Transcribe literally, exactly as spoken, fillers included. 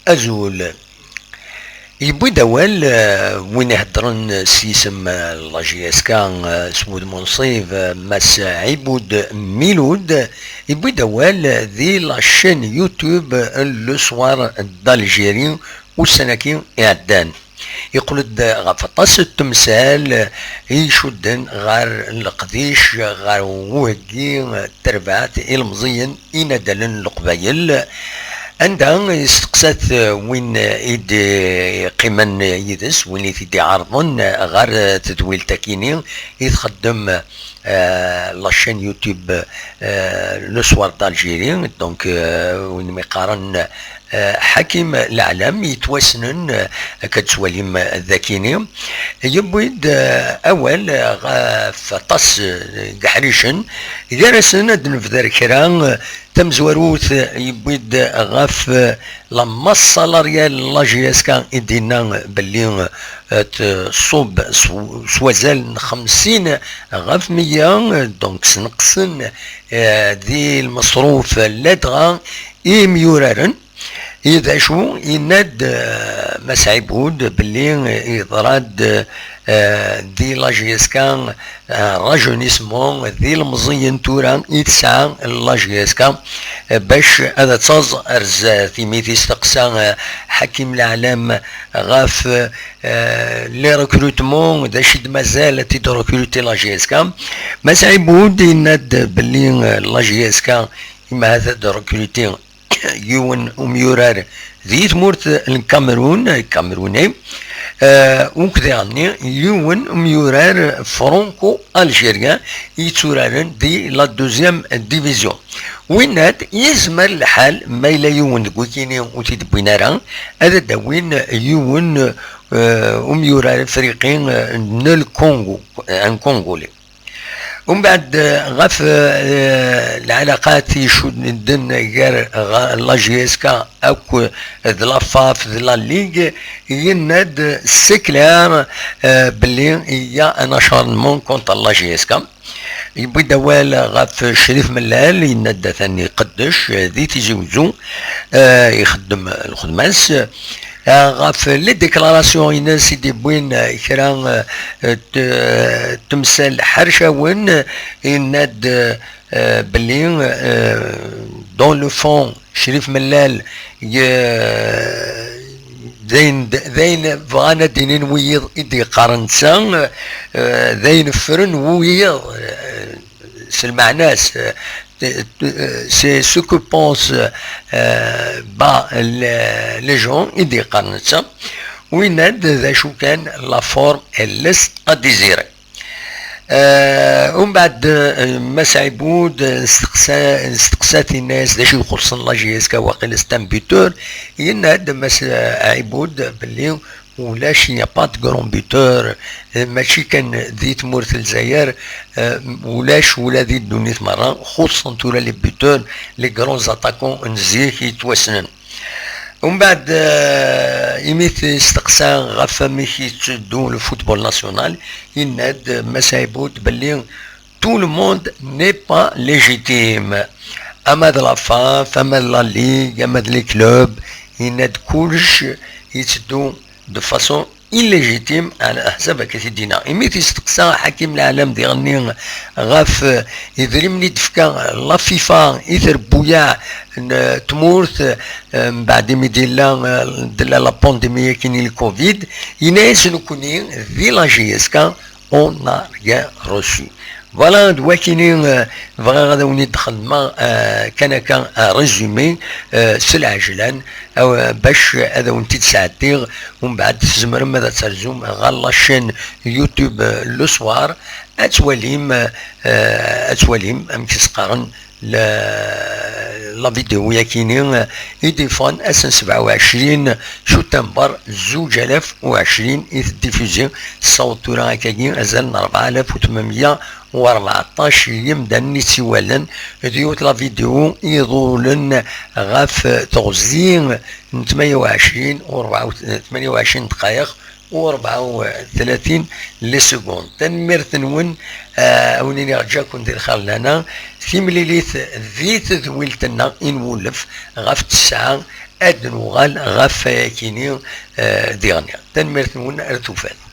Azul. Yewwi-d awal, eh, win iheddren s yisem, eh, la J S K, eh, s wudem unṣib, eh, Mass Ɛibud Milud, yewwi-d awal di la chaîne YouTube, eh, Le Soir d'Algérie, ussan-agi iɛeddan. Yeqqel-d ɣef aṭas n temsal i icudden ɣer leqdic, ɣer uheggi n terbaɛt ilemẓiyen inadalen n Leqbayel, anda yesteqsa-t win i d-iqqimen yid-s, win i t-id-iɛerḍen ɣer tedwilt-akini i txeddem, eh, la chaîne YouTube, eh, Le Soir d'Algérie, donc, eh, win mi qqaren, eh, Ḥakim Leɛlam, yettwassnen, eh, akka d-tettwalim, eh, dakini, yewwi-d, eh, awal, eh, ɣef aṭas, eh, n yeḥricen, gar-asen ad d-nebder kra, eh, tamezwarut, eh, yewwi-d ɣef, eh, la masse salariale n la J S K i d-yenna belli, eh, tṣubb s, s wazal n xemsin ɣef meyya, eh, donc sneqsen, eh, di lmeṣruf ladɣa i imyuraren. I d acu yenna-d, eh, Mass Ɛibud belli yeḍra-d, eh, di la J S K, eh, rajeunissement, d ilemẓiyen tura i tesɛa la J S K, eh, bac ad taẓ ar zdat. Imi t-isteqsa, eh, Ḥakim Leɛlam ɣef, eh, les recrutements, d acu i d-mazal ad t-id-recruter la J S K. Mass Ɛibud yenna-d belli, eh, la J S K imi ahat ad d-recruter yiwen umyurar di tmurt n Kamerun, Kameruni, eh, ukdiɣ-nni yiwen umyurar franco-algérien yetturaren di la deuxième division. Winna-d yezmer lḥal ma yella yiwen deg wikini ur t-id-wwin ara, ad d-awin yiwen, eh, umyurar afriqi, eh, n Congo, un Congolais. Umbeɛd, eh, ɣef, eh, lɛalaqat icudden gar ɣ-, la J S K akk d la FAF d la Ligue, yenna-d c'est clair, eh, belli il y a un acharnement contre la J S K. Yewwi-d awal ɣef Crif Mellal, yenna-d atan iqeddec, eh, di Tizi Wezzu, eh, ixeddem lxedma-s. Eh, ɣef les déclarations-ines i d-yewwin, eh, kra, eh, t-, temsal ḥercawen, yenna-d, eh, belli, eh, dans le fond, Crif Mellal, ye-, d ayen, d ayen bɣan ad d-inin wiyiḍ i d-yeqqaren netta, eh, d ayen ffren wiyiḍ, eh, s lmeɛna-s, eh, c'est ce que pensent, eh, bas les, les gens, i d-yeqqaren netta. Winna-d d acu kan, la forme elle laisse à désirer. Eh, umbeɛd, eh, Mass Ɛibud, eh, nesteqsa-, nesteqsa-t, yenna-yas d acu ixuṣṣen la J S K, waqila c'est un buteur. Yenna-d Mass, eh, Ɛibud belli ulac, il n'y a pas de grand buteur, eh, mačči kan di tmurt n Lezzayer, eh, ulac ula di ddunit merra, xuṣṣen tura les buteurs, les grands attaquants n zik yettwassnen. Umbeɛd, eh, imi t-, yesteqsa ɣef amek yetteddu le football national, yenna-d Mass Ɛibud belli tout le monde n'est pas légitime. Ama d la FAF, ama d la Ligue, ama d les clubs, yenna-d kullec yetteddu de façon illégitime, ɛla ḥsab akka t-id-yenna. Imi t-yesteqsa Ḥakim Leɛlam diɣenni ɣef, eh, idrimen i d-tefka la FIFA i trebbuyaɛ n, eh, tmurt, eh, mbeɛd imi d-yella, eh, d-tella la pandémie-agi n le Covid, yenna-yas nekkni di la J S K, on n'a rien reçu. Voilà, d wakini, eh, bɣiɣ ad awen-id-xedmeɣ, eh, kan akka, eh, résumé, eh, s lɛejlan, eh, bac ad awen-t-id-sɛeddiɣ, umbeɛd tzemrem ad terzum ɣer la chaîne YouTube, eh, Le Soir, ad twalim, eh, ad twalim amek i s-qqaren la, la vidéo-yakini, eh, i d-iffɣen ass n sebɛa u ɛecrin september zuǧ alaf u ɛecrin i teddifuzi, tessaweḍ tura akkagi azal n rebɛa alaf u tmenmeyya u rbeɛṭac yimdanen i tt-iwalan, d yiwet la vidéo iḍulen ɣef teɣzi n tmanya u ɛecrin u rebɛa, tmanya u ɛecrin dqayeq u rebɛa u tlatin les secondes. Tanemmirt-nwen, eh, a wen-iniɣ ǧǧan-ken di lxir lana. Timlilit di tedwilt-nneɣ i nwulef ɣef ttesɛa, ad nuɣal ɣef wayakini, eh, diɣen. Tanemmirt-nwen, ar tufat.